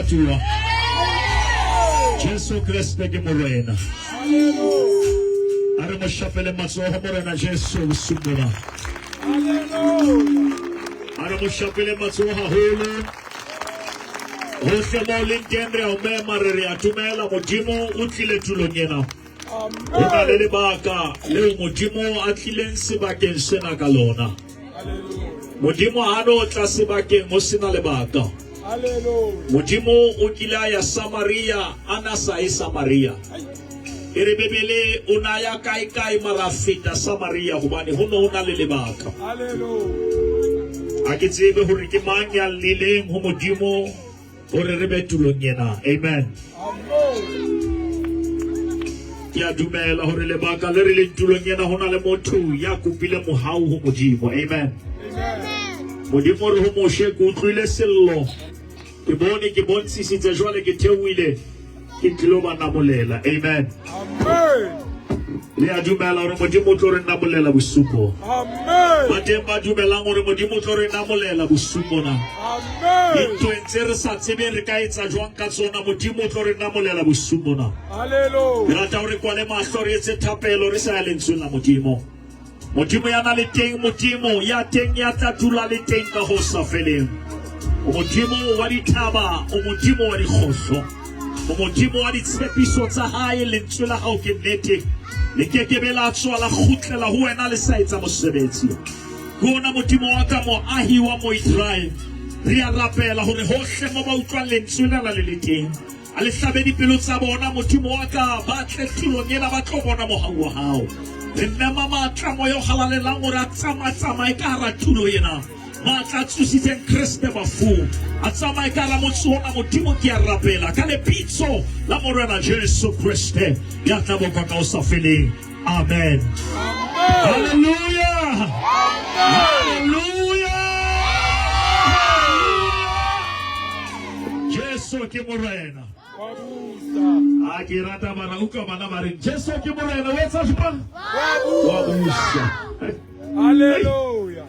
Moratuwa. Jesu Kreste ke Morena. A re mo shapele matsoho Morena Jesu bosiung bona. A re mo shapele matsoho haholo. Hohle mo leng teng re a o mema re re a dumela Modimo o tlile tulong ena. Ho na le lebaka leo Modimo a tlileng sebakeng sena ka lona. Modimo ha no tla sebakeng ho sena lebaka. Modimo o kile a ya Samaria a na sa ye Samaria. E re Bibele o na ya kae kae mara a feta Samaria hobane ho ne ho na le lebaka. Ha ke tsebe hore ke mang ya lleleng ho Modimo hore re be tulong ena. Amen. Ke a dumela hore lebaka le re leng tulong ena ho na le motho ya kopile mohau ho Modimo. Amen. Modimo re ho Moshe ke utlwile sello ke bone ke bontshisitse jwale ke theohile ke tlilo ba namolela. Amen. Le a dumela hore Modimo o tlo re namolela bosiu bo. Ba teng ba dumelang hore Modimo o tlo re namolela bosiu bona. Dintweng tse re sa tsebeng re ka etsa jwang ka tsona, Modimo o tlo re namolela bosiu bona. Re rata hore kwale mahlo re etse thapelo re sa ya lentsweng la Modimo. Modimo ya na le teng, Modimo ya teng ya tla dula le teng ka ho sa feleng. O Modimo wa dithaba, o Modimo wa dikgohlo, o Modimo wa ditshepiso tsa hae, lentswe la hao ke nnete. Le ke ke be la tswa la kgutlela ho wena le sa etsa mosebetsi. Ke ona Modimo wa ka moahi wa Moisraele. Re a rapela hore hohle mo ba utlwang lentswe lena le le teng, A le hlabe dipelo tsa bona, Modimo wa ka, ba tle tulong ena, ba tlo bona mohau wa hao. Re mema matla moya o halalelang hore a tsama-tsamaye ka hara tulo ena. Matla a tsositseng Kreste bafung a tsamaye ka hara motse ona. Modimo, ke a rapela ka lebitso la Morena Jesu Kreste ya tla bokwa ka ho sa feleng. Amen. Hallelujah. Hallelujah. Jesu ke Morena. A ke rata bana utlwa bana ba reng Jesu ke Morena o etsa jwang? Wa busa. Hallelujah.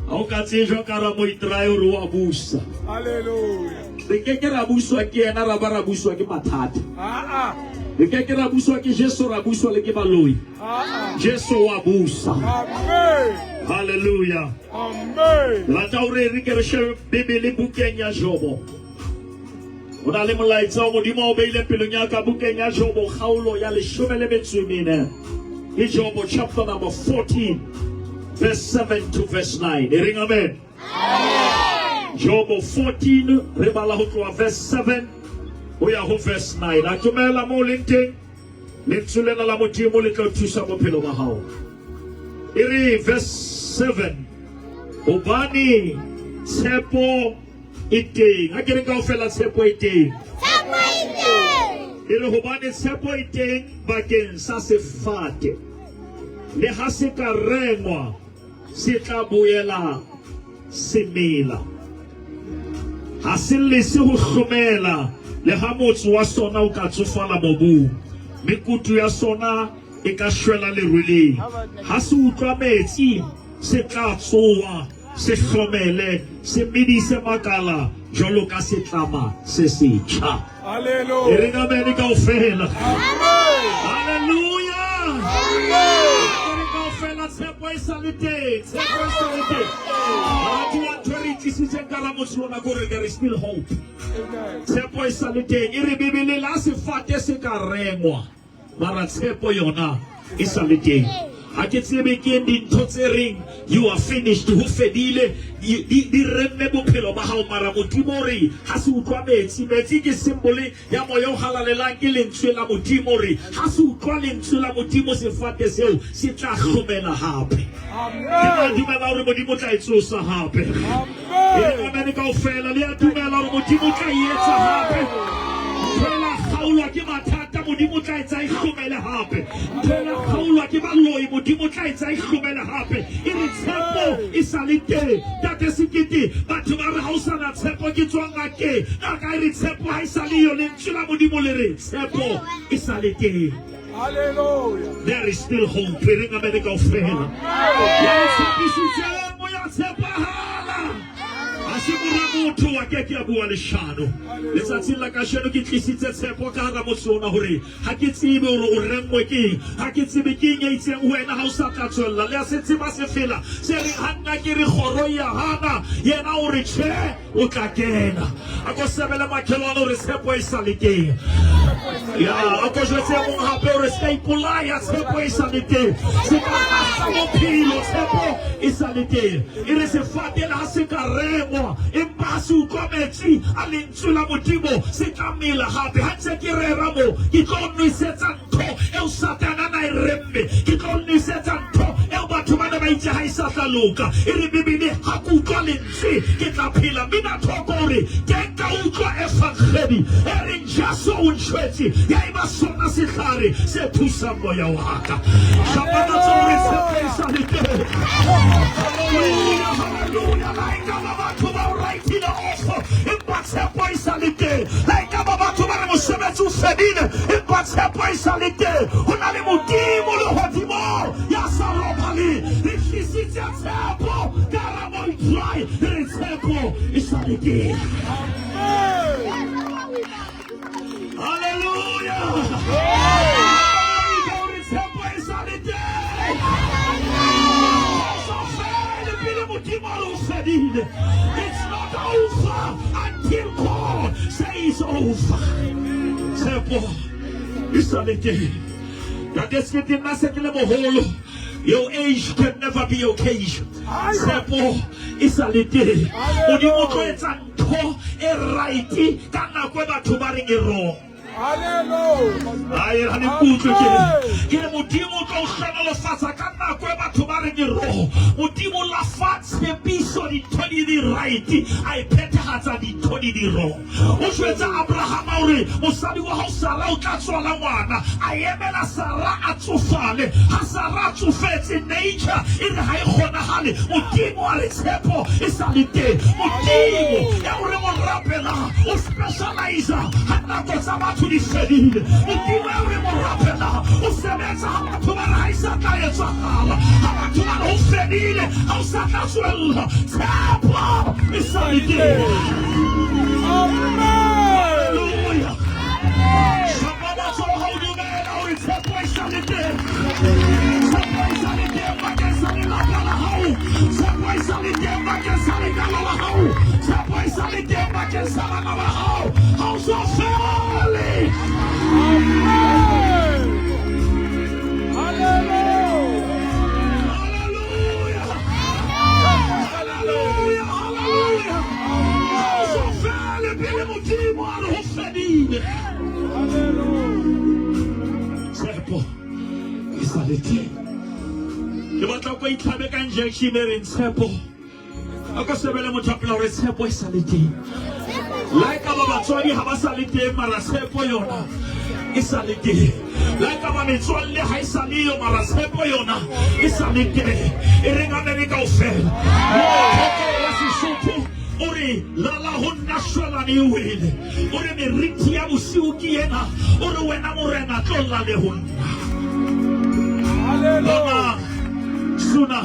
Ha o ka tsejwa ka ra moitrai hore wa busa. Hallelujah. Re ke ke ra buswa ke yena ra ba ra buswa ke mathata. Ah ah. Re ke ke ra buswa ke Jesu ra buswa le ke baloi. Ah ah. Jesu wa busa. Amen. Hallelujah. Amen. Rata hore re ke re shebe Bibele bukeng ya Jobo. Ho na le molaetsa o Modimo o beile pelong ya ka bukeng ya Jobo kgaolo ya leshome le metso e mene. Ke Jobo chapter number 14 verse 7 to verse 9. E reng amen. Jobo 14 re bala ho tloha verse 7 ho ya ho verse 9. A tumela mo leng teng lentswe lena la Modimo le tlo thusa bophelo ba hao. E re verse 7 hobane tshepo e teng. Ha ke re kaofela tshepo e teng. Tshepo e teng. E re hobane tshepo e teng bakeng sa sefate. Le ha se ka rengwa se tla boela se mela. Ha se lese ho hlomela le ha motso wa sona o ka tsofala mobung. Mekutu ya sona e ka shwela lerweleng. Ha se utlwa metsi se tla tsoa se hlomele se medise makala jwalo ka setlama se setjha. E re amen kaofela. Hallelujah. E re kaofela tshepo e sa le teng. Tshepo e sa le teng. Baratuwa ntho e re tlisitseng ka ra motse ona kore there is still hope. Tshepo e sa le teng. E re Bibele la sefate se ka rengwa. Mara tshepo yona e sa le teng. Ha ke tsebe ke dintho tse reng you are finished, ho fedile, di remme bophelo ba hao. Mara Modimo o re ha se utlwa metsi, metsi ke symbol ya moya o halalelang, ke lentswe la Modimo. O re ha se utlwa lentswe la Modimo, sefate seo se tla hlomela hape. Ke ba dumela hore Modimo o tla e tsosa hape. Amen kaofela le a dumela hore Modimo o tla e etsa hape. Ntho e la kgaolwa ke mathata, Modimo o tla etsa e hlomele hape. Ntho e la kgaolwa ke baloi, Modimo o tla etsa e hlomele hape. E re tshepo e sa le teng. Tate Sekete, batho ba re ha o sa na tshepo ke tswa ngakeng. Ngaka e re tshepo ha e sa le yo, lentswe la Modimo le re tshepo e sa le teng. Hallelujah. There is still hope. E reng amen kaofela. Ya tshepisitseng o ya tshepahala. Ha se mora motho. Motho a ke ke a bua leshano. Letsatsing la kasheno ke tlisitse tshepo ka hara motse ona hore ha ke tsebe hore o renngwe ke eng, ha ke tsebe ke eng e itseng ho wena ha o sa tla tswella. Le a se tseba sefela se reng ha nna ke re kgoro e a hana, yena o re tjhe o tla kena. A ko sebele makhelwane hore tshepo e sa le teng. Ya, a ko jwetse e mong hape hore se ka ipolaya, tshepo e sa le teng. Se ka lahla bophelo, tshepo e sa le teng. E re sefate le ha se ka rengwa, empa ha se utlwa metsi a lentswe la Modimo, se tla mela hape. Ha ntse ke rera mo, ke tlo nwesetsa ntho eo Satane a na e remme. Ke tlo nwesetsa ntho eo batho ba ne ba itse ha e sa tla loka. E re Bibele, ha ke utlwa lentswe, ke tla phela. Mmina thoko o re, ke ka utlwa evangedi e reng Jesu o ntjhwetse, ya eba sona sehlare se thusang moya wa ka. Shapana tsohle tshepo e sa le teng. Hallelujah, hallelujah. La ekaba batho ba o write-ile off, empa tshepo e sa le teng. La ekaba batho ba re mosebetsi o fedile, empa tshepo e sa le teng. Ho na le Modimo lehodimong ya sa robaleng. Re tlisitse tshepo ka hara Moitrai, re tshepo e sa le teng. Hallelujah! Hore tshepo e sa le teng. So fele pele Modimo a re o fedile. It's not over until God says over. Tshepo e sa le teng. Ntate Sekete, nna se ke le moholo. Your age can never be occasion. Tshepo e sa le teng. Modimo o tlo etsa ntho e right ka nako e batho ba reng e wrong. Ae, ha le nkutlwe ke re. Ke re Modimo o tlo o hlohonolofatsa ka nako e batho ba reng e wrong. Modimo la fa tshepiso dintho di le right, a e phethahatsa dintho di le wrong. O jwetsa Abrahama hore mosadi wa hao Sara o tla tswala ngwana. A emela Sara a tsofale. Ha Sara a tsofetse, nature e re ha e kgonahale. Modimo a re tshepo e sa le teng. Modimo eo re mo rapelang o specialize ha nako tsa batho di fedile. Modimo eo re mo rapelang o sebetsa ha batho ba re ha e sa tla etsahala. Ha batho ba re ho fedile, ha o sa tla tswella. Tshepo e sa le teng. Hallelujah. Shapa matsoho ha o dumela hore tshepo e sa le teng. Tshepo e sa le teng bakeng sa lelapa la hao. Tshepo e sa le teng bakeng sa lenyalo la hao. Tshepo e sa le teng bakeng sa bana ba hao. Ha o so fele. Hallelujah. Hallelujah. Hallelujah. Ha o so fele pele Modimo a re ho fedile. Tshepo e sa le teng. Ke batla ko itlhabe ka injection e reng tshepo. A ko sebele motho a pela hore tshepo e sa le teng. La ekaba batswadi ha ba sa le teng mara tshepo yona e sa le teng. La ekaba metswalle ha e sa le yo mara tshepo yona e sa le teng. E reng amene kaofela. Thoko ya Sesotho o re lala ho nna shwelane e wele. O re meriti ya bosiu ke ena. O re wena morena tlo lale ho nna. Bona suna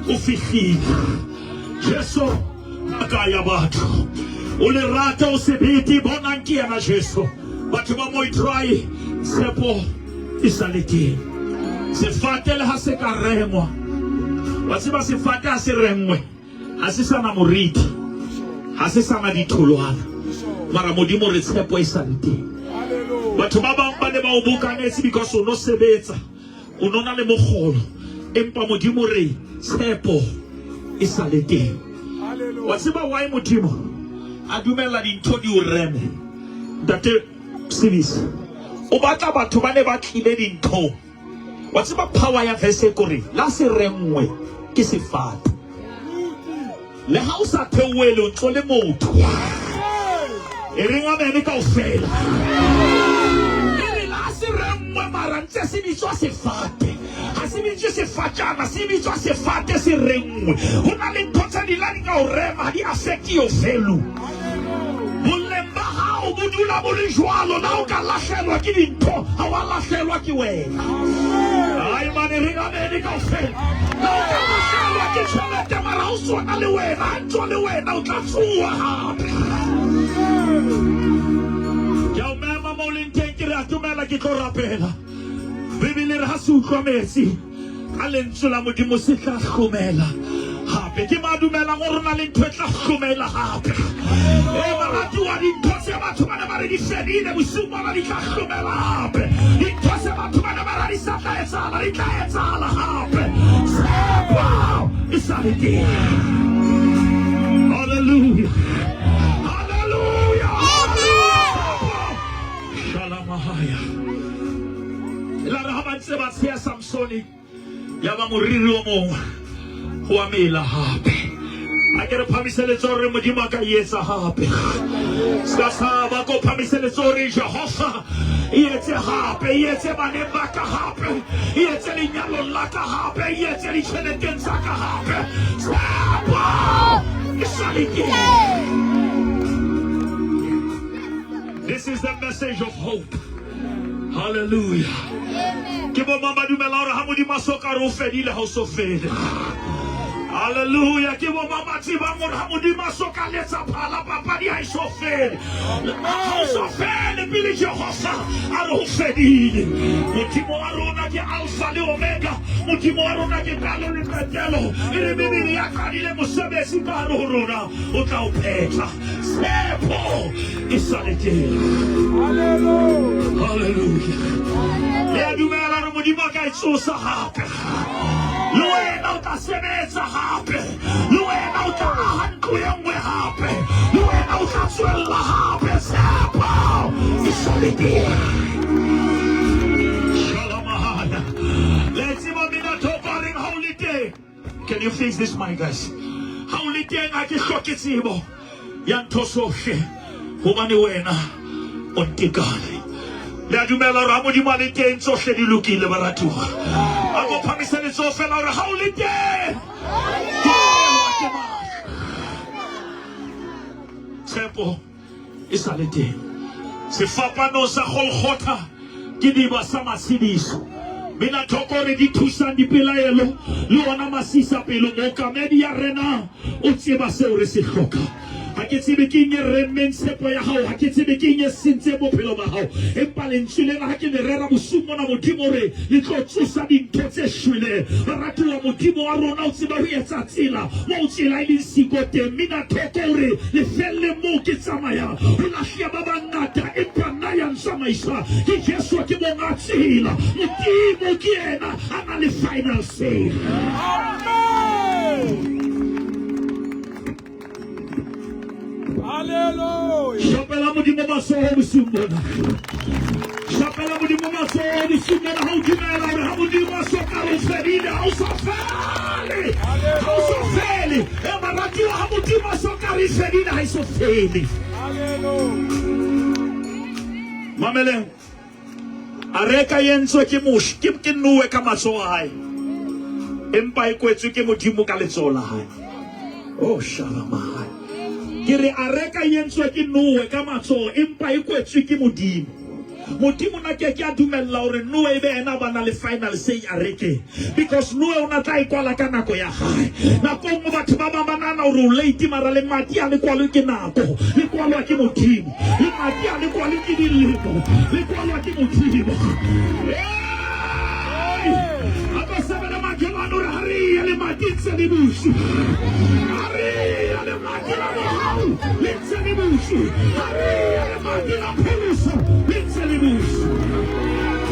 o fihlile. Jesu ngaka ya batho. O lerato o sebete bonang ke yena Jesu. Batho ba Moitrai tshepo e sa le teng. Sefate le ha se ka rengwa. Wa tseba sefate ha se rengwe ha se sana moriti. Ha se sana ditholwana. Mara Modimo re tshepo e sa le teng. Batho ba bang ba ne ba o bokanetse because o no sebetsa. O no na le mokgolo. Empa Modimo re tshepo e sa le teng. Wa tseba why Modimo a dumella dintho di o reme? Ntate Sebisi, o batla batho ba ne ba tlile dinthong. Wa tseba power ya verse e kore la se rengwe ke sefate. Le ha o sa theohele o ntso le motho. E reng amen kaofela. E re la se rengwe mara ntse se bitswa sefate. Ha se bitswe sefatjana, se bitswa sefate se rengwe. Ho na le ntho tse ding la di ka o rema ha di affect your value. Boleng ba hao Mohau bo dula bo le jwalo, le ha o ka lahlelwa ke dintho, ha wa lahlelwa ke wena. Ai mane re amene kaofela. Le ha o ka lahlelwa ke tjhelete mara ha o sona le wena, ha ntso le wena o tla tsoha hape. Ke a o mema mo o leng teng, ke re atomela ke tlo rapela. Bibele e re ha se utlwa metsi ka lentswe la Modimo se tla hlomela hape. Ke ba dumelang gore na le ntho e tla hlomela hape. E baratuwa, dintho tse batho ba ne ba re di fedile bosiu bona di tla hlomela hape. Dintho tse batho ba ne ba re di sa tla etsahala di tla etsahala hape. Tshepo e sa le teng. Hallelujah. Hallelujah. Shalamahaya. La re ha ba ntse ba tsheha Samsone, ya ba moriri o mong wa mela hape. A ke re phamise letsoho re Modimo a ka e etsa hape. Ska tshaba ko phamise letsoho re Jehova e etse hape, e etse baneng ba ka hape, e etse lenyalong la ka hape, e etse ditjheleteng tsa ka hape. Tshepo e sa le teng. This is the message of hope. Hallelujah. Ke bo mang ba dumela hore ha Modimo a so ka re o fedile ha o so fele. Hallelujah. Ke bo mang ba tsebang hore ha Modimo a so ka letsa phala papadi ha e so fele. Ha o so fele pele Jehova a re ho fedile. Modimo wa rona ke Alpha le Omega. Modimo wa rona ke qalo le qetelo. E re Bibele ya qadile mosebetsi ka hare ho rona o tla o phetha. Tshepo e sa le teng. Hallelujah. Le a dumela hore Modimo a ka e tsosa hape. Le wena o tla sebetsa hape. Le wena o tla aha ntlo e nngwe hape. Le wena o tla tswella hape. Tshepo e sa le teng. Shalamahaya. Le tseba mina thoko a reng ha o le teng. Can you fix this mic, guys? Ha o le teng ha ke hloke tsebo ya ntho sohle hobane wena o ntekane. Le a dumela hore ha Modimo a le teng tsohle di lokile baratuwa. A ko phamise letsoho fela hore ha o le teng ke ewa ke matla. Tshepo e sa le teng. Sefapano sa Golgotha ke diba sa matshediso. Bina thoko re di thusang dipelaelo le ona masisa pelo. Mookamedi ya renang o tseba seo re se hlokang. Ha ke tsebe ke eng e remmeng tshepo ya hao, ha ke tsebe ke eng e sentseng bophelo ba hao, empa lentswe lena ha ke le rera bosiung mona, Modimo re le tlo tsosa dintho tse shweleng. Baratuwa, Modimo wa rona o tseba ho etsa tsela moo tsela e leng siko teng. Mina thoko o re lefelleng moo ke tsamayang ho lahleha ba bangata, empa nna ya ntsamaisa ke Jesu, ke monga tsela. Modimo ke yena a na le final say. Amen. Hallelujah. Shapela Modimo matsoho bosiung bona. Shapela Modimo matsoho bosiung bona ha o dumela hore ha Modimo a so ka re o fedile, ha o sa fele. Ha o so fele. E baratuwa ha Modimo a so ka re fedile, ha e so fele. Hallelujah. Mameleng. Areka e entswe ke Moshe, ke, ke Noe ka matsoho a hae, empa e kwetswe ke Modimo ka letsoho la hae. Oh, shalamahai. Ke re areka e entswe ke Noe ka matsoho, empa e kwetswe ke Modimo. Modimo na ke ke a dumella hore Noe e be ena ba na le final say arekeng, because Noe o na tla e kwala ka nako ya hae. Nako e nngwe batho ba bang ba nahana hore o late, mara lemati ha le kwalwe ke nako, le kwalwa ke Modimo. Lemati ha le kwalwe ke dilemo, le kwalwa ke Modimo. Hey! A ko sebele makhelwane hore ha re ye lemati ntse le butswe. Ha re ye lemati la mohau le ntse le butswe. Ha re ye lemati la pholoso le ntse le butswe.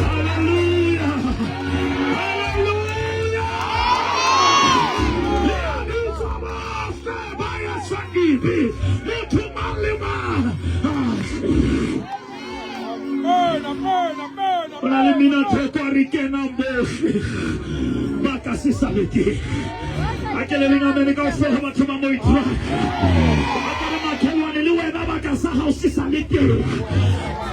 Hallelujah! Hallelujah! Le a bitswa bohle ba etsang dibe. Motho mang le mang. Amen, amen, amen, O na le mina thoko a re kenang bohle ba ka se sa le teng. A ke le reng amene kaofela batho ba Moitra. A ke re makhelwane le wena ba ka sa hao se sa le teng.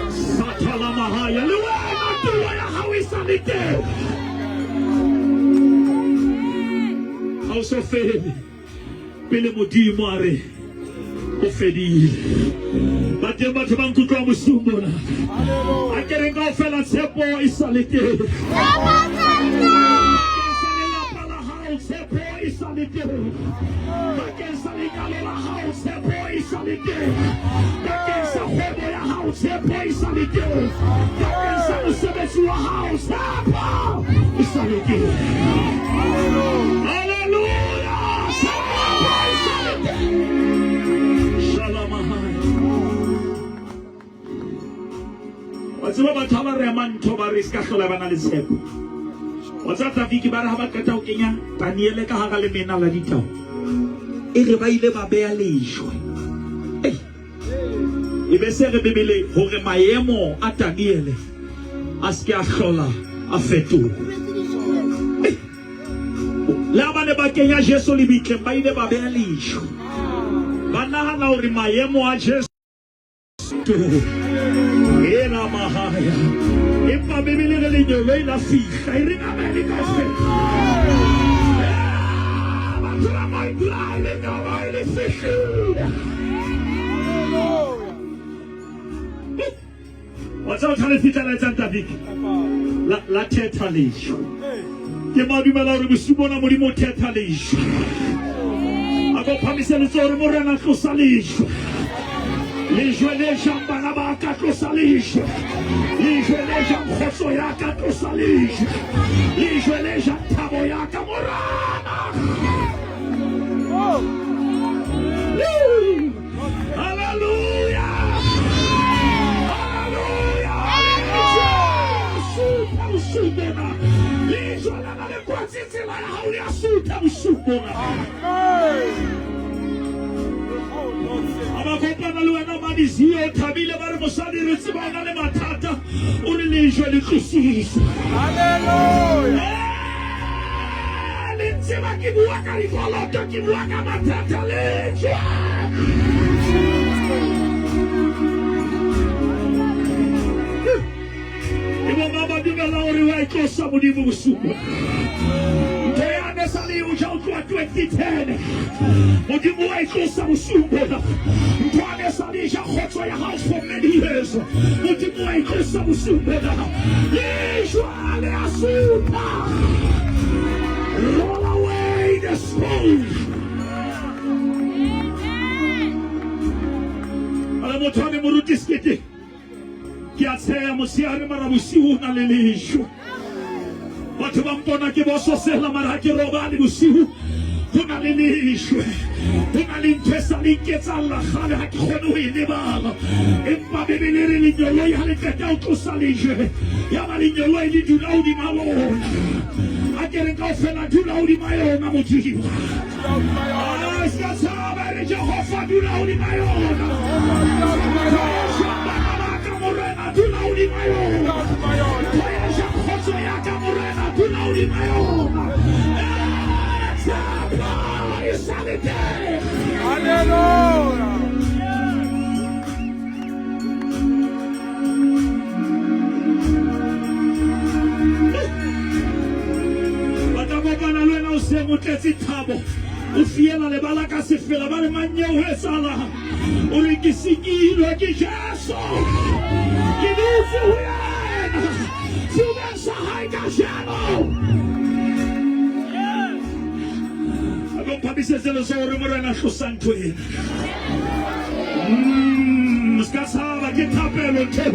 Sathala mahaya le wena tulo ya hao e sa le teng. Ha o so fele pele Modimo a re o Ho fedile. Ba teng batho ba nkutlwang bosiung bona. A ke reng kaofela tshepo e sa le teng. Bakeng sa lelapa la hao tshepo e sa le teng. Bakeng sa lenyalo la hao tshepo e sa le teng. Bakeng sa kgwebo ya hao tshepo e sa le teng. Bakeng sa mosebetsi wa hao tshepo e sa le teng. Hallelujah! Tshepo e sa le teng. Shalamahai. Wa tseba batho ha ba re ama ntho ba re se ka hlola ba na le tshepo. Wa tseba Tafiki ba re ha ba qeta ho kenya Daniele ka hara lemena la ditau. E re ba ile ba beya lejwe. Ei. E be se re Bibele hore maemo a Daniele a se ke a hlola a fetoha. Ei. Le ha ba ne ba kenya Jesu lebitleng ba ile ba beya lejwe. Ba nahana hore maemo a Jesu Ela mahaya. Empa Bibele re lengeloi la fihla e re namele kaofela. Batho ba Moitlai lengeloi le fihlile. Wa tseba ntho le fihla la etsang Tafiki? La la thetha lejwe. Ke ma dumela hore bosiu bona Modimo o thetha lejwe. A ko phamise letsoho hore Morena tlosa lejwe. Lejwe le jang bana ba ka tlosa lejwe. Lejwe le jang kgotso ya ka tlosa lejwe. Lejwe le jang thabo ya ka Morena. Hallelujah! Hallelujah! Sutha bosiu bona. Lejwe lena le kwetse tsela ya hao le a sutha bosiu bona. Ha ba kopana le wena Madizio o thabile ba re mosadi re tseba o na le mathata o re lejwe le tlositswe. Hallelujah. Le tseba ke bua ka dikoloto ke bua ka mathata lejwe. E bo ba ba dumela hore wa e tlosa Modimo bosiu bona. Ntho yane sa le o ja o tloha 2010. Modimo wa e tlosa bosiu bona. Ntho ane sa le ja kgotso ya hao for many years. Modimo wa e tlosa bosiu bona. Lejwa le a sutha. Roll away the stone. Ale motho a ne moruti sekete. Ke a tsheya motshehare mara bosiu ho na le lejwe. Batho ba mpona ke bososela mara ha ke robale bosiu ho na le lejwe. Ho na le ntho e sa le nketsalla kgale ha ke kgone ho e lebala. Empa Bibele e re lengeloi ha le qeta ho tlosa lejwe ya ba lengeloi le dula hodima lona. A ke re kaofela dula hodima yona Modimo. Ah, se ka tshaba re Jehova dula hodima yona. Thoesha bana ba ka Morena dula hodima yona. Thoesha kgotso ya ka Morena dula hodima yona. Eh, tshepo e sa le teng. Hallelujah. Ba tla kopana le wena o seng o tletse thabo o fiela lebala ka sefela ba re mang eo ho etsahalang o re ke sikilwe ke Jesu ke dutse ho yena sefubeng sa hae kajeno a ko phamisetse letsoho hore Morena tlosa ntho ena. Se ka tshaba ke thapelo ntho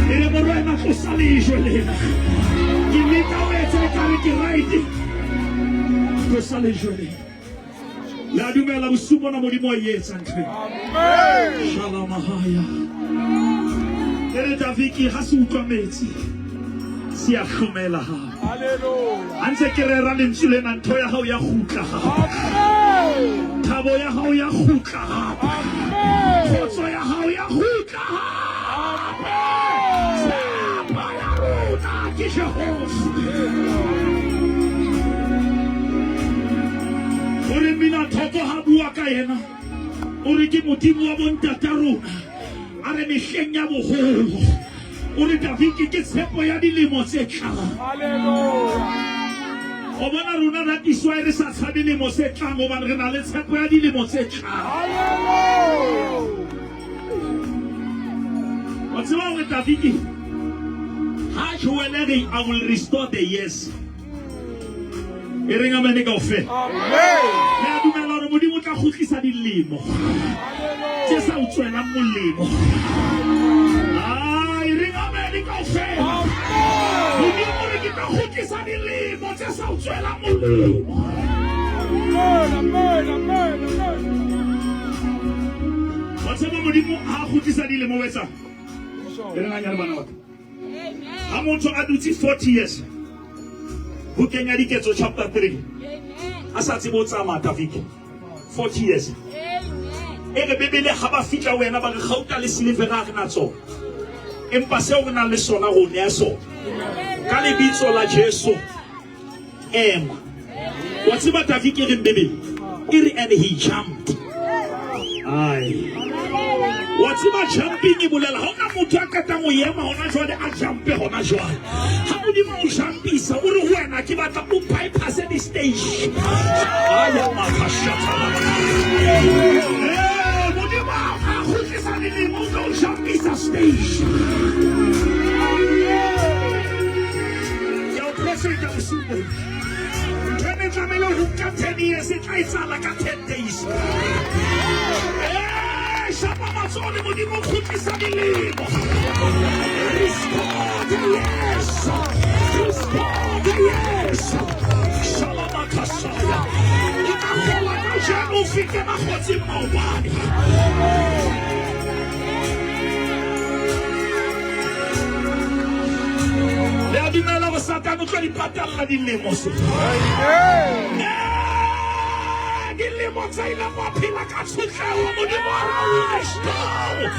e re Morena tlosa lejwe lena ke leka ho etsa ekare ke right tlosa lejwe lena le a dumela bosiu bona Modimo wa e etsa ntho ena. Shalamahaya e re Daviki ha se utlwa metsi se a hlomela hape Hallelujah. ha ntse ke rera lentswe lena ntho ya hao ya kgutla hape Amen. thabo ya hao ya kgutla hape Amen. kgotso ya hao ya kgutla hape tshepo ya rona ke Jehova o re mmina thoko ha bua ka yena o re ke Modimo wa bontata rona a re mehleng ya boholo o re Davidi ke tshepo ya dilemo tse tlang Hallelujah. o bona rona that is why re sa tshabe lemo se tlang hobane re na le tshepo ya dilemo tse tlang Hallelujah. Wa tseba hore Tafiki ha Joel re I will restore the years. E reng amene kaofela. Amen. Le a dumela hore Modimo o tla kgutlisa dilemo tse sa o tswelang molemo. Ah, e reng amene kaofela. Modimo o re ke tla kgutlisa dilemo tse sa o tswelang molemo. Amen. Amen. Amen. Amen. Wa tseba Modimo ha a kgutlisa dilemo o etsang? E reng hanyane bana ba ka. Ha motho a dutse 40 years bukeng ya Diketso chapter 3 a sa tsebe ho tsamaya Tafiki 40 years e re Bibele ha ba fihla wena ba re gauta le silivera ha re na tsona empa seo re nang le sona re o nea sona ka lebitso la Jesu ema wa tseba Tafiki e reng Bibele e re and he jumped ai wa tseba jumping e bolela ha ona motho a qetang ho ema hona jwale a jumpe hona jwale ha modimo o jumpisa o re ho wena ke batla o bypasse di-stage aya makashatala modimo a kgutlisa dilemo o tlo o jumpisa stage ke a o profeta bosiu bona ntho e ne tlamehile ho nka 10 years e tla etsahala ka 10 days Eh, shapa matsoho le modimo o kgutlisa dilemo restore the years restore the years shalamakasaya o tla gola kajeno o fete makgotsing maobane le a dumela gore satane o tlo di patalla dilemo se Eh, dilemo tse ileng wa phela ka tshotleho modimo a re o restore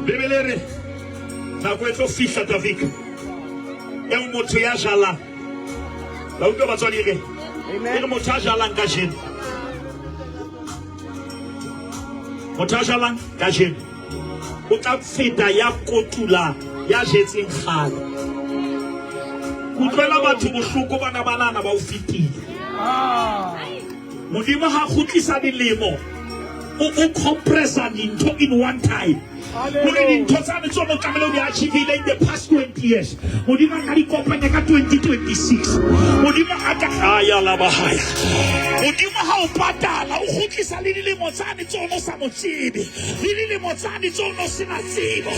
bibele e re nako e tlo fihla David eo motho ya jalang la utlwa batswadi e re e re motho a jalang kajeno motho a jalang kajeno o tla feta ya kotula ya jetseng kgale utlwela batho bohloko bana ba nana ba o fetile modimo ha kgutlisa dilemo o o compressa dintho in one time hore dintho tsane tse o tlamehile o di achievile in the past 20 years modimo a ka di kopanya ka 2026 modimo a ka aya la bahaya modimo ha o patala o kgutlisa le dilemo tsane tse o no sa mo tsebe le dilemo tsane tse o no sena tsebo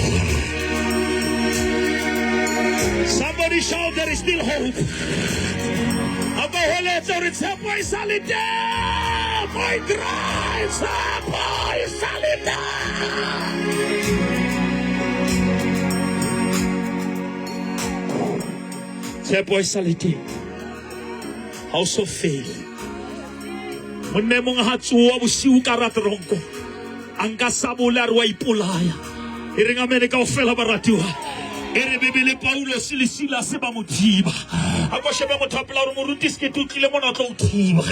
somebody shout there is still hope a ba holetsa hore tshepo e sa le teng my dry tshepo e sa le teng tshepo e sa le teng ha o so fele monna e mongwe ha tsoa bosiu ka ratronko a nka sabole a re wa ipolaya e reng amene kaofela baratiwa e re bebele paulos le silase ba mo thiba a ko shebe motho a pela gore moruti se ke te o tlile mona o tlo o thiba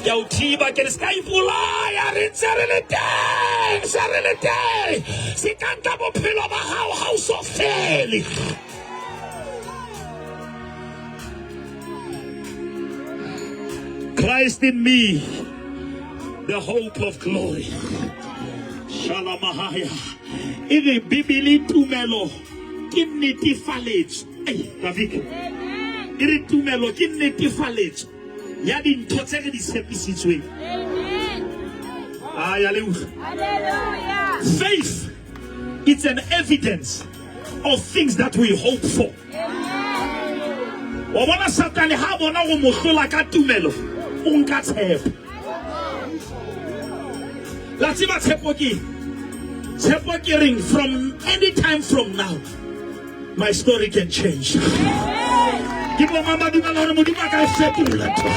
ke a o thiba ke re se ka ipolaya re ntse re le teng se re le teng se ka nka bophelo ba gago ga o so fele Christ in me, the hope of glory. Shalamahaya. E re Bibele tumelo ke netefaletso. Ei, David. E re tumelo ke netefaletso ya dintho tse re di tshepisitsweng. Ah, ya le utlwa. Faith it's an evidence of things that we hope for. Wa bona Satane ha a bona go mo hlola ka tumelo, o nka tshepo. La tseba tshepo ke eng? Tshepo ke reng from any time from now my story can change. Ke bo mang ba dumela hore Modimo a ka e fetola ntho?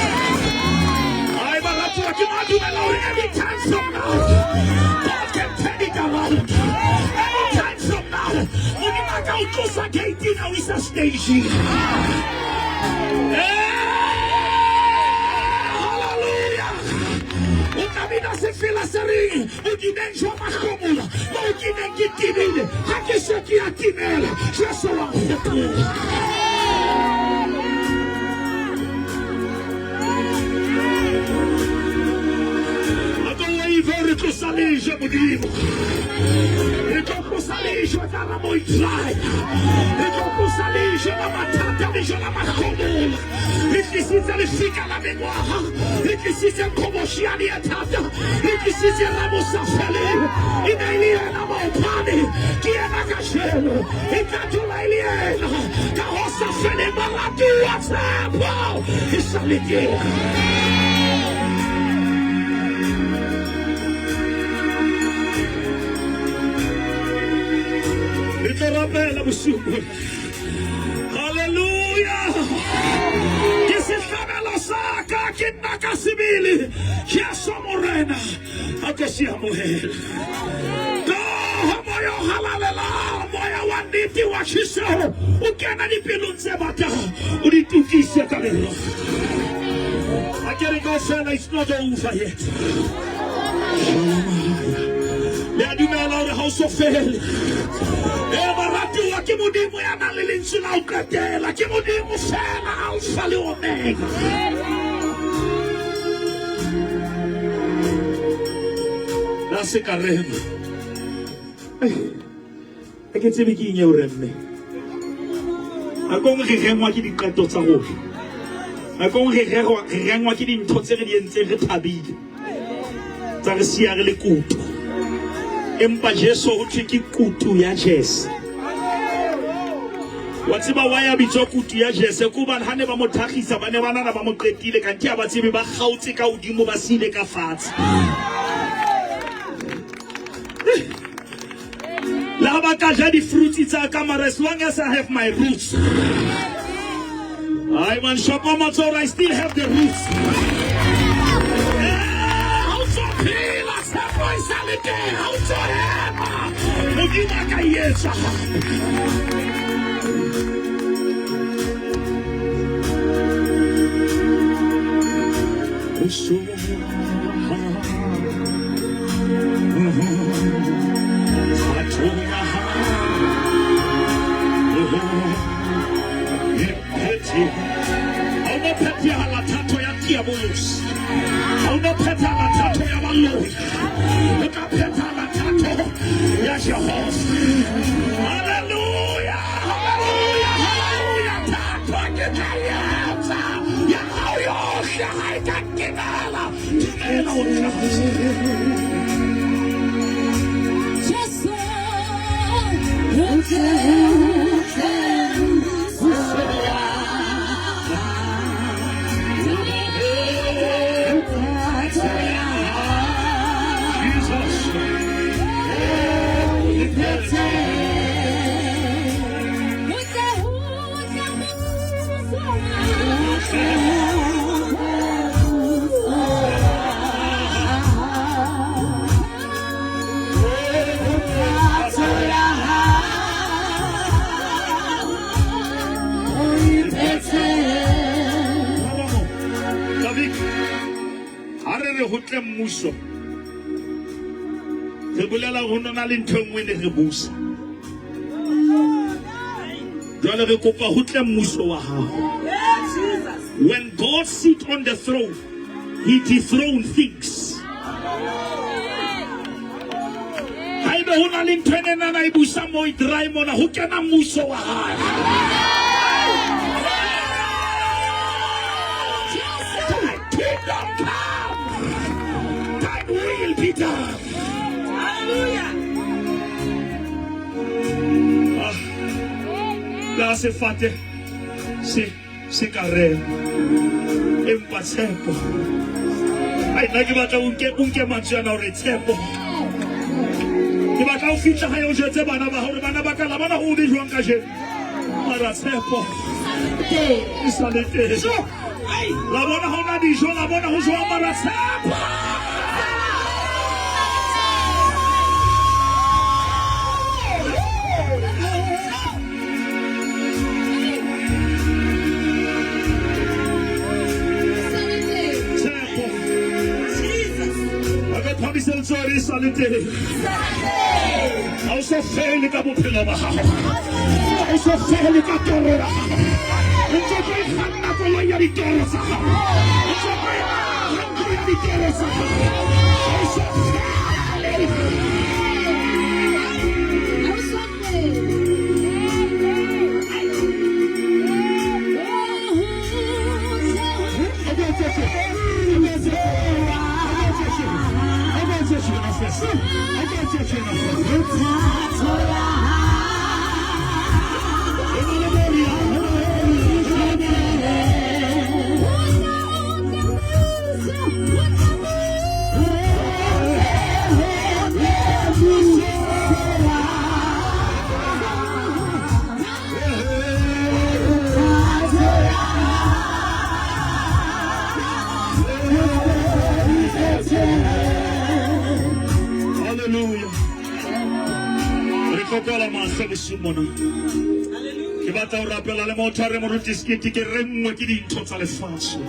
Ai baratuwa ke ba dumela hore any time from now God can turn it around. Any time from now Modimo a ka o tlosa gate-ing a o isa stage. Hallelujah. O tla bina sefela se reng bodibeng jwa mahlomola moo ke neng ke timile ga ke se ke ya timela Jesu wa nkgopola. tlosa lejwe Modimo. Re tlo tlosa lejwe ka la moitrai. Re tlo tlosa lejwe la mathata, lejwe la mahlomola. Re tlisitse lefika la mengwaga. Re tlisitse qhoboshiane ya thata. Re tlisitse rabosafeleng. E ne e le yena maopane, ke yena kajeno. E tla dula e le yena ka ho sa feleng. Baratuwa, tshepo e sa le teng. Re tlo rapela bosiu bona. Haleluya! Ke sehlabelo sa ka, ke nna ka sebele. Jesu Morena, a ko se amohele. Ka ho moya o halalelang, moya wa nnete wa tjheseho, o kena dipelong tse batang, o di tukise ka lerato. A ke re kaofela, it's not over yet. Le a dumela hore ha o so fele. E baratuwa ke Modimo ya nang le lentswe la ho qetela. Ke Modimo fela, Alpha le Omega. La se ka rema. Ha ke tsebe ke eng eo remme. Nakong re rengwa ke diqeto tsa rona. Nakong re rerwa re rengwa ke dintho tse re di entseng re thabile. Tsa re siya re le kutu. Empa Jesu ho thwe ke kutu ya Jese. Wa tseba wa ya bitswa kutu ya Jese ke hobane ha ne ba mo thakgisa ba ne ba nana ba mo qetile kanthe ha ba tsebe ba kgaotse ka hodimo ba siile ka fatshe. Le ha ba ka ja di-fruits tsa ka mara as long as I have my roots. Ai man, shapa matsoho, I still have the roots. Eh, ha o tso phela, tshepo e sa le teng, ha o tso ema. Modimo a ka e etsa. Ha o no phethahala thato ya diabolosi, ha o no phethahala thato ya baloi, o tla phethahala thato ya Jehova. Haleluya, haleluya, haleluya. Thato ke tla e etsa ya hao yohle ha e ka nkimela. Dumela o tlatse. Jesu, o tle mmuso wa thato ya hao. Jesus. O phethe. O tle ho tle mmuso wa thato ya hao. O phethe. David, ha re re ho tle mmuso, re bolela ho nona le ntho e nngwe ne re busa. Jwale re kopa ho tle mmuso wa hao. When God sit on the throne, he dethrone things. Haebe ho na le ntho e nenana e busa mo e dry mona, ho kena mmuso wa hae. Thy kingdom come, thy will be done. Ah, la sefate se se ka rema empa tshepo. Ai, nna ke batla o nke o nke mantswe ana hore tshepo. Ke batla o fihla hae o jwetse bana ba hore bana ba ka la bona ho be jwang kajeno. Mara tshepo e sa le teng. La bona ha ona dijo, la bona ho jwang mara tshepo. Tshepo. A ka phahamisa letsoho re sa le teng. Ha o so fele ka bophelo ba hao. Ha o so fele ka toro ya hao. O ntso tlo e kganna koloi ya ditoro tsa hao. O ntso tlo e aha ntlo ya ditoro tsa hao. Ha o so fele. Hallelujah. Re tlo kwala mahlo bosiung mona. Ke batla ho rapela le motho a re moruti Sekete ke renngwe ke dintho tsa lefatshe.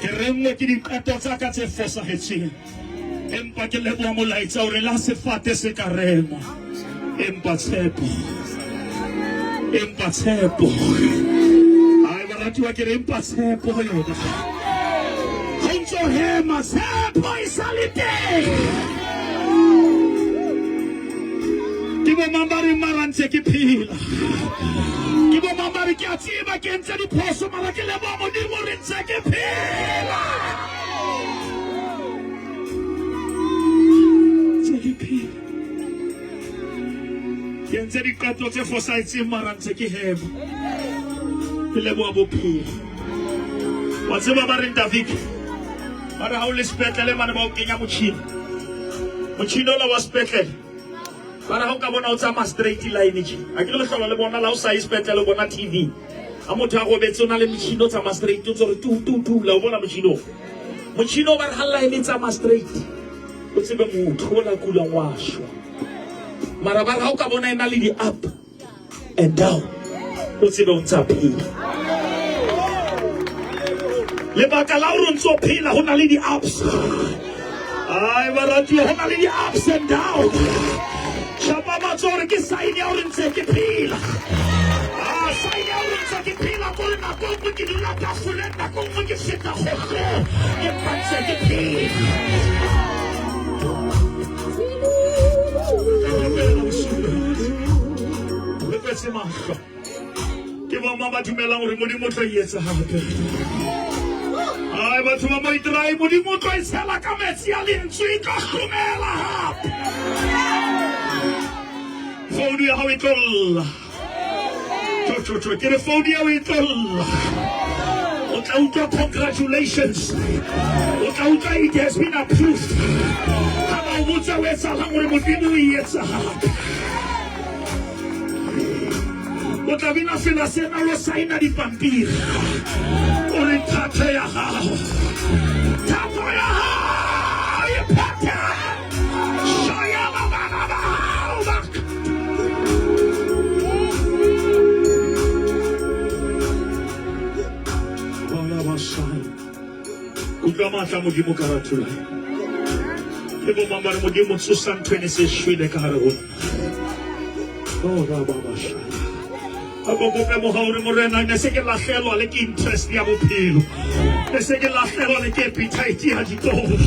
Ke renngwe ke diqeto tsa ka tse fosahetseng. Empa ke leboha molaetsa hore la sefate se ka rengwa. Empa tshepo. Empa tshepo. Ai baratuwa ke re empa tshepo ho yona. Ho ntso hema tshepo e sa le teng. Ke bo mang ba reng mara ntse ke phela. Ke bo mang ba re ke a tseba ke entse diphoso mara ke leboha Modimo re ntse ke phela. Ntse ke phela. Ke entse diqeto tse fosahetseng mara ntse ke hema. Ke leboha bophelo. Wa tseba ba reng David? Ba re ha o le sepetlele mane ba o kenya motjhini. Motjhini ola wa sepetlele. Ba re ha o ka bona o tsamaya straight line tje. A ke re le hlola le bona la o sa ye sepetlele o bona TV. Ha motho a robetse o na le motjhini o tsamaya straight o ntse re tu tu tu la o bona motjhini o. Motjhini o ba re ha line e tsamaya straight. O tsebe motho o la kulang wa shwa. Mara ba re ha o ka bona e na le di up and down o tsebe o ntse a phela. Lebaka la hore o ntse o phela ho na le di-ups. Ai baratuwa ho na le di-ups and down. Shapa matsoho hore ke sign ya hore ntse ke phela. Ah, sign ya hore ntse ke phela ko re nako e nngwe ke dula tafoleng, nako e nngwe ke feta kgohlong, empa ntse ke phela. Le kwetse mahlo. Ke bo mang ba dumelang hore Modimo o tlo e etsa hape? Ai batho ba Moitrai, Modimo o tlo e tshela ka metsi a lentswe e tlo hlomela hape. Founu ya hao e tlo lla. Tjo, tjo, tjo, ke re founu ya hao e tlo lla. O tla utlwa congratulations. O tla utlwa it has been approved. Ha ba o botsa o etsahalang hore Modimo o e etsa hape. O tla bina sena sena lo saina dipampiri. O re thato ya gago. Thato ya gago e phethe. Shaya ba bana ba hao ba. Bana ba shaya. Utlwa matla a Modimo ka ratho la. Ke bo mang ba re Modimo tsosa ntho e ne se shwele ka hare ho nna. Oh, ra ba ba shaya. A ko kope mohau hore Morena ne se ke lahlelwa le ke interest ya bophelo. Ne se ke lahlelwa le ke appetite ya ditoro.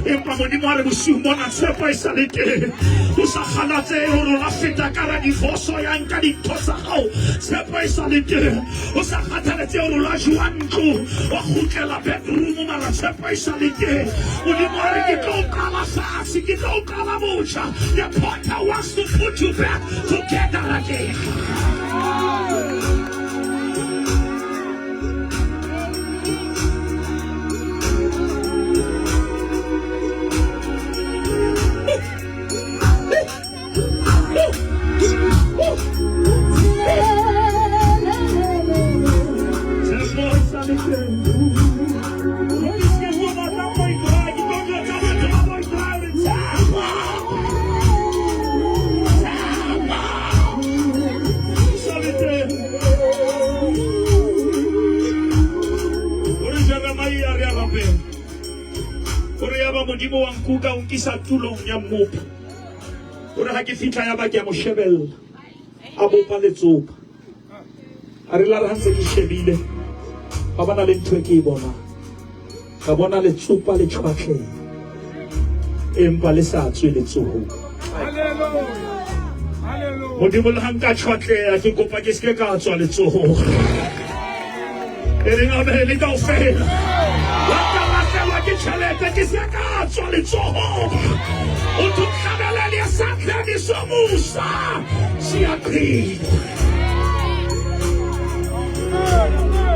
Empa Modimo a re bosiu mona tshepo e sa le teng. O sa kgalatsehe hore o la feta ka ra divorce ya nka dintho tsa hao. Tshepo e sa le teng. O sa kgathaletsehe hore o la jowa ntlo wa kgutlela bedroom mara tshepo e sa le teng. Modimo a re ke tlo o qala fatshe, ke tlo o qala botjha. The potter wants to put you back together again. Tshepo e sa le teng. Gore ya ba Modimo wa nkuka o nkisa tulong ya mmopi. Gore ga ke fitlha ya ba ke a mo shebelela a bopa letsopa. A re la re ha ntse ke shebile ga bona le ntho e ke e bonang. Ka bona letsopa le tjhwatleng. Empa le sa tswe letsohong. Modimo le ga nka tšhwatleya ke kopa ke seke ka tswa letsohong. E reng amen le kaofela. La ka lahlehelwa ke tjhelete ke se ka tswa letsohong. Uthi umhlabeleli esandleni somusa siyaqina.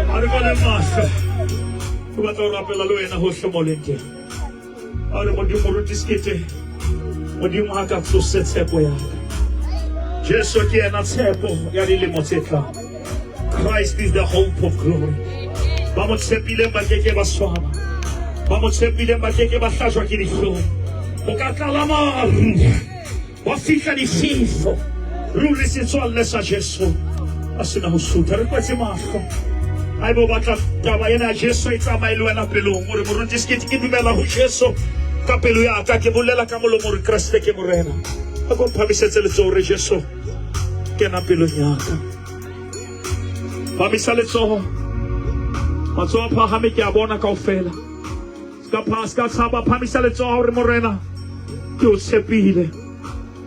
A re kwale mahlo. Ke batla ho rapela le wena hohle mo leng teng. A re Modimo moruti Sekete, Modimo ha ka tlose tshepo ya ka. Jesu ke yena tshepo ya dilemo tse tlang. Christ is the hope of glory. Ba mo tshepileng ba ke ke ba swaba. Ba mo tshepileng ba ke ke ba hlajwa ke dihlong. O ka tlala maru wa fihla difefo. Ruri setswalle sa Jesu a sena ho sutha. Re kwetse mahlo. Haeba o batla taba ena ya Jesu e tsamaye le wena pelong, o re moruti Sekete ke dumela ho Jesu ka pelo ya ka, ke bolela ka molomo hore Kreste ke Morena. A ko mphamisetse letsoho re Jesu kena pelong ya ka. Phamisa letsoho. Matsoho a phahame ke a bona kaofela. Ska pha ska tshaba phamisa letsoho hore Morena ke o tshepile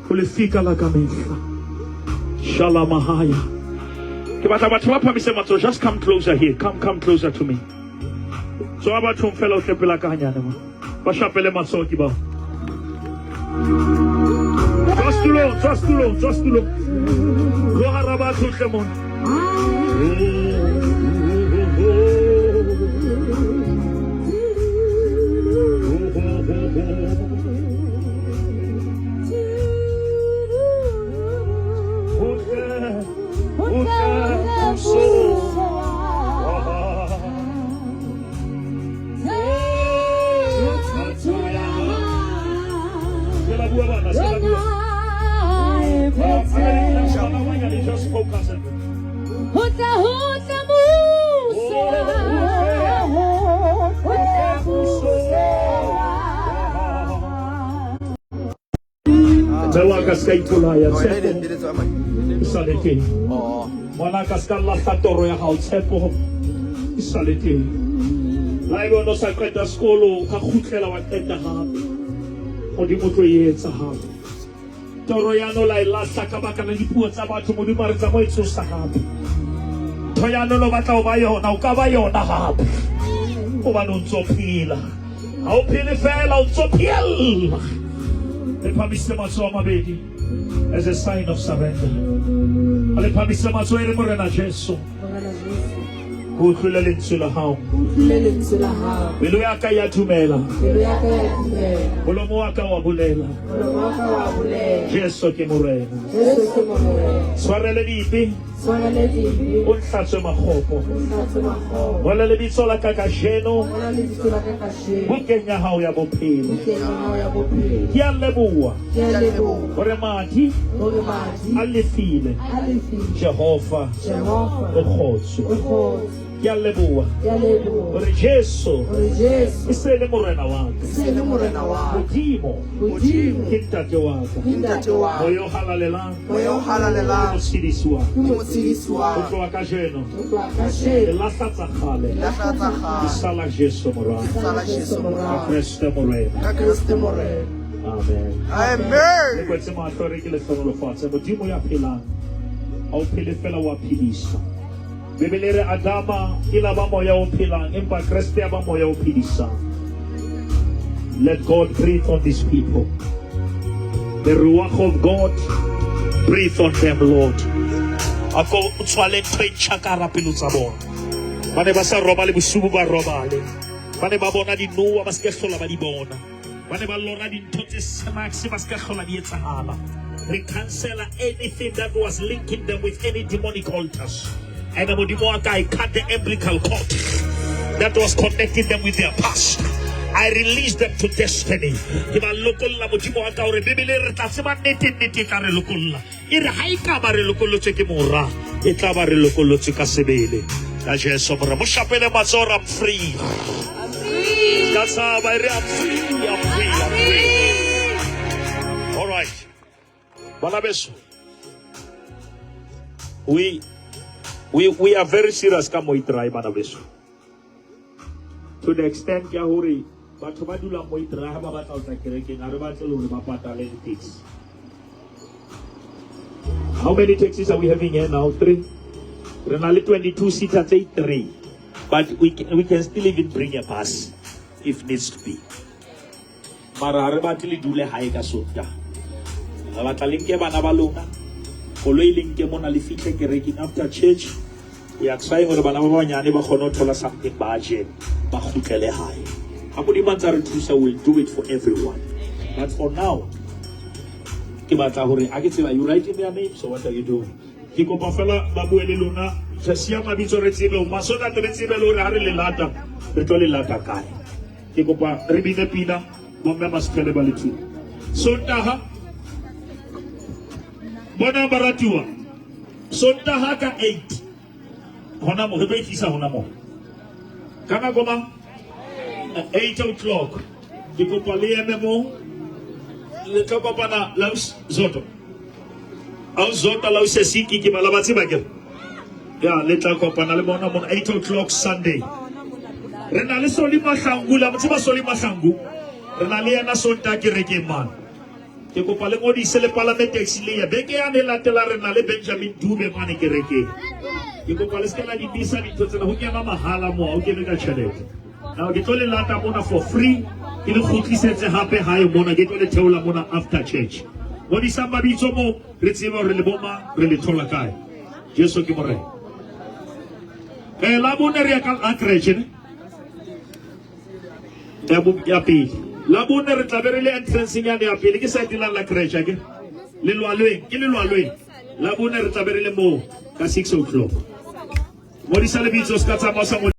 ho lefika la ka mehla. Shalamahaya. Ke batla batho ba phamise matsoho. Just come closer here. Come closer to me. Tswa bathong fela o tle pela ka hanyane mo. Ba shapele matsoho ke bao. Tswa setulong, tswa setulong, tswa setulong. Tlo hara batho tle mona. Just focus on Mme wa ka se ka ipolaya tshepo e sa le teng. Ngwana ka se ka lahla toro ya gago tshepo e sa le teng. La ebe o ne o sa qeta sekolo o ka kgutlela wa qeta gape. Modimo o tlo e etsa gape. Toro ya no la e lahla ka baka la dipuo tsa batho Modimo a re tsa mo e tsosa gape. Ntho ya no lo batla ho ba yona o ka ba yona gape. Hobane o ntso phela. Ha o phele fela o ntso phela. Le phamise matsoho a mabedi as a sign of surrender. A le phamise matsoho e re Morena Jesu. Ke utlwile lentswe la hao. Pelo ya ka ya dumela. Molomo wa ka wa bolela. Jesu ke Morena. Tshwarele dibe. O nhlatswe makgopo. Ngola lebitso la ka kajeno bukeng ya hao ya bophelo. Ke a leboha hore madi a lefile. Jehova o kgotswe. Ke a leboha hore Jesu e se le Morena wa ka. Modimo ke ntate wa ka. Moya o halalelang Moya o halalelang ke motshedisi wa ke motshedisi wa Ho tloha kajeno Ke ke lahla tsa kgale, lahla tsa ke kgale, sala Jesu morao. sala Jesu Ka morao. Kreste Morena. Ka Kreste Morena. Amen. Amen. Le kwetse mahlo re ke le hlohonolofatse. Modimo ya phelang ha o phele fela wa phedisa. Bibele e re Adama e la ba moya o phelang empa Kreste ya ba moya o phedisang. Let God breathe on these people. The ruach of God breathe on them, Lord. A ko o tshwale ntho e ntjha ka hara pelo tsa bona. Ba ne ba sa robale bosiu ba robale. Ba ne ba bona dinowa ba se ke hlola ba di bona. Ba ne ba lora dintho tse smacks ba se ke hlola di etsahala. Re cancela anything that was linking them with any demonic altars. And Modimo wa ka, I cut the umbilical cord that was connecting them with their past. I release them to destiny. Ke ba lokolla Modimo wa ka hore Bibele re tla tseba nnete, nnete e tla re lokolla. E re ha e ka ba re lokollotswe ke mora, e tla ba re lokollotswe ka sebele. Ka Jesu Morena. Mo shapele matsoho I'm free. Ka tshaba e re I'm free, I'm free, I'm free. All right. Bana beso. We are very serious ka Moitrai bana beso. To the extent ya hore Batho ba dulang mo Itra ha ba batla ho tla kerekeng ha re batle le hore ba patale di-taxi. How many taxis are we having here now? Three. Re na le 22 seater tse three. But we can still even bring a bus if needs to be. Mara ha re batle le dule hae ka Sontaha. Re batla le nke bana ba lona. Koloi le nke mona le fihle kerekeng after church. We are trying hore bana ba banyane ba kgone ho thola something ba je ba kgutlele hae. Ha Modimo a ntse a re thusa, we'll do it for everyone. But for now, ke batla hore a ke tseba you writing their names or what are you doing? Ke kopa fela ba bue le lona re siya mabitso re tsebe ho so that re tsebe le hore ha re le lata re tlo le lata kae. Ke kopa re bine pina bomme Masipele ba le thuo. Sontaha bona baratuwa Sontaha ka 8 hona mo re tlo e tlisa hona mo ka nako mang 8 o'clock ke kopa le eme mo le tlo kopana la Zoto au Zota la Sesiki ke bala ba tseba ke ya le tla kopana le bona mona 8 o'clock Sunday re na le Soli Mahlangu la mo tseba Soli Mahlangu re na le yena Sontaha kerekeng mane ke kopa le ngodise le palame taxi le ya beke yane e latela re na le Benjamin Dube mane kerekeng ke kopa le se ke la di misa dintho tsena ho kena mahala mo ha o kene ka tjhelete now ke tlo le lata mona for free ke le kgutlisetse hape hae mona ke tlo le theola mona after church ngodisang mabitso mo re tsebe hore le boma re le thola kae Jesu ke morena la bone re ya ka la creche ne ya ya pele la bone re tla be re le entrance nyane ya pele ke side la la creche ke lelwalweng ke lelwalweng la bone re tla be re le moo ka 6 o'clock ngodisa lebitso se ka tsamaya o sa.